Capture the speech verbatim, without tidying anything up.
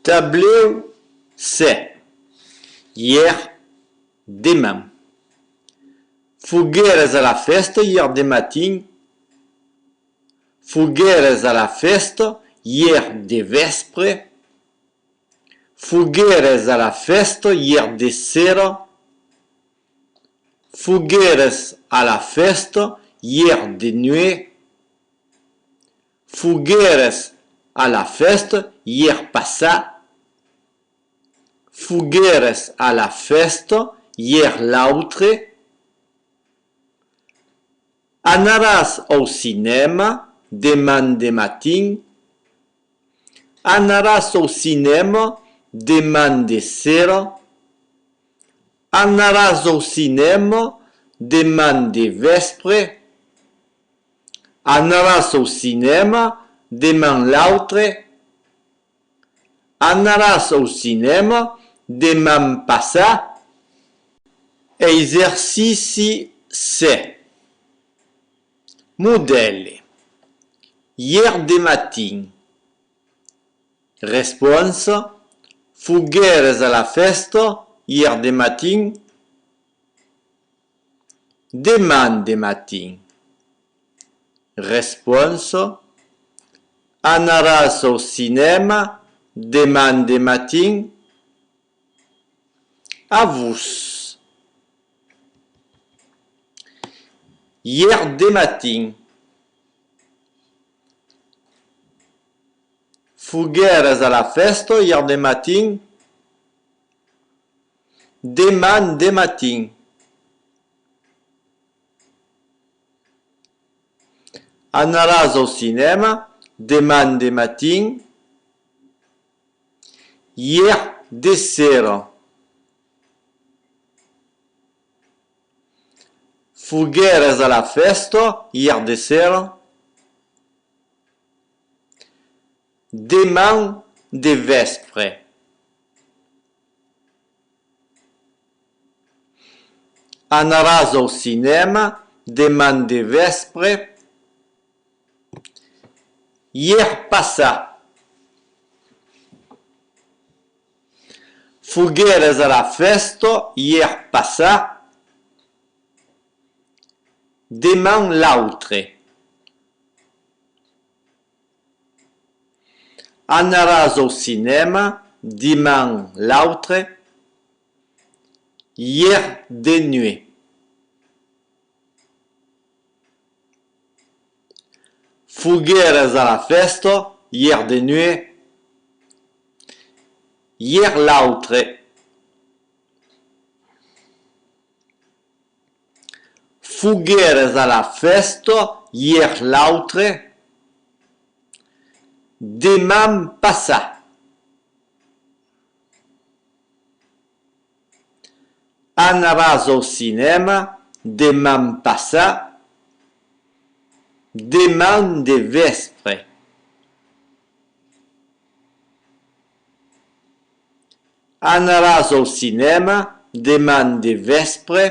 Tablèu sèt. Ièr, deman. Foguères a la fèsta ièr de matin? Foguères a la fèsta ièr de vèspre? Foguères a la fèsta ièr de sera? Foguères a la fèsta ièr de nuèch? Foguères a la fèsta ièr passat? Foguères a la fèsta ièr l'autre? Anaràs au cinèma deman de matin? Anaràs au cinèma deman de sera? Anaràs au cinèma deman de vèspre? Anaràs au cinèma deman l'autre? Anaràs au cinèma deman passat? Exercici sèt. Modèle. Ièr de matin. Responsa: foguères a la fèsta ièr de matin? Deman de matin. Responsa: anaràs au cinèma deman de matin? A vos. Ièr de matin. Foguères a la fèsta ièr de matin? Deman de matin. Anaràs au cinèma deman de matin? Ièr de sera. Foguères a la fèsta ièr de sera? Deman de vèspre. Anaràs au cinèma deman de vèspre? Ièr passat. Foguères a la fèsta ièr passat? Deman l'autre. Anaràs au cinèma deman l'autre? Ièr de nuèch. Foguères a la fèsta ièr de nuèch? Ièr l'autre. Foguères a la fèsta ièr l'autre? Deman passat. Anaràs au cinèma deman passat? Deman de vèspre. Anaràs au cinèma deman de vèspre?